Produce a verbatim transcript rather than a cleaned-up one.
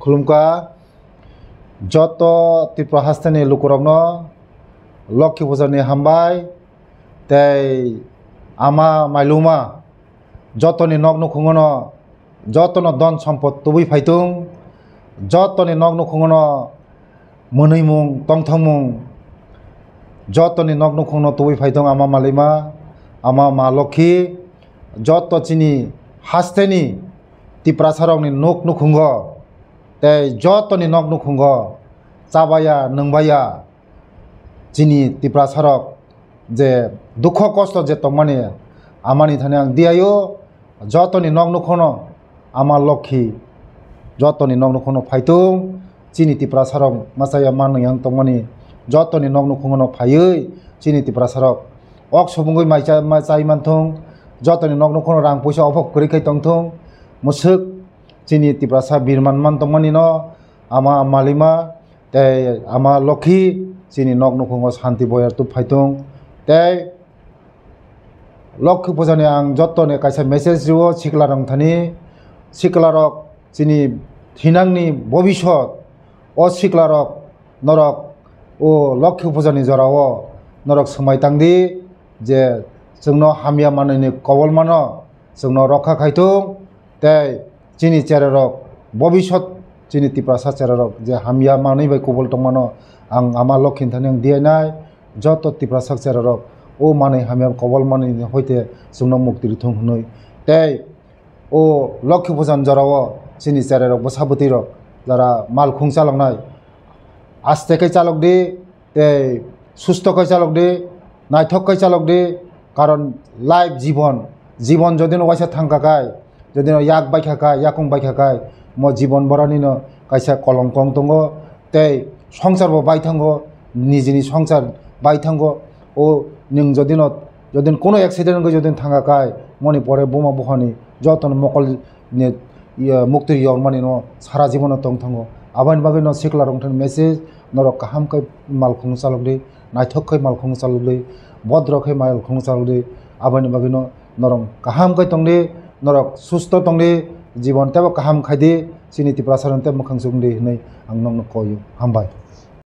Khulumkha joto Tripura hasteni lukurokno Lokhi Puja ni hambai tei ama mailuma jotoni nok nukhungono jotono don sompot tubui phaitung, jotoni nok nukhungono mwnwimung tongthokmung jotoni nok nukhungno tubui phaitung ama mailuma ama ma Lokhi joto chini hasteni Tiprasarokni nok nukhungo tei jotoni nok nukhungo chabaya nwngbaya chini Tiprasarok je dukho kosto je tongmani amani thani ang diyayo jotoni nok nukhungno ama Lokhi jotoni nok nukhungno phaitung chini Tiprasarok machaya manwi ang tongmani jotoni nok nukhungno phaiwi chini Tiprasarok ok subungwi mai cha-, mai chai manthung jotoni nok nukhungno rang puisa ophok kwrwi khai tongthung mwswk chini Tiprasa birman man tongmani no ama mailuma tei ama Lokhi chini nok nukhungo santi boyar tub phaitung tei Lokhi Puja ni ang jotoni kaisa message rio sikla rok thani sikla rok chini thinangni bobisot o sikla rok norok o Lokhi Puja ni jora o norok swmai tangdi je chwngno hamya manwi ni kobol mano chwngno rokha khaithung tei chini chererok bobisot chini Tiprasa chererok je hamya manwi bai kubul tongmano ang ama Lokhi thani ang diyainai joto Tiprasa chererok o manwi hamya kobol manwi ni hoite chwngno mukti rithung hwnwi tei o Lokhi Puja ni jorao chini chererok bwsa bwtwirok jara malkhung chaloknai aste khe chalokdi tei susto khe chalokdi naithok khe chalokdi karon life jibon jibon jodi no waisa thangkha khai jodi no yak baikha khai yakung baikha khai mo jibon borani no kaisa kolongkong tongo tei songsar bo baithango nijini songsar baithango o nwng jodi no jodi no kuno accident wngwi jodi no thangkha khai moni pore buma buhani jotono mokol ni mukti yormani no sara jibono tong thango aboni bagwi no sikla rok thani message norok kaham khe malkhung chalokdi naithok khe malkhung chalokdi bodro khe malkhung chalokdi aboni bagwi no norok kaham khe tongdi norok susto tongdi jibon tebo kaham khaidi chini Tiprasa rok tebo mwkhang chukdi hinwi ang nokno koyo hambai.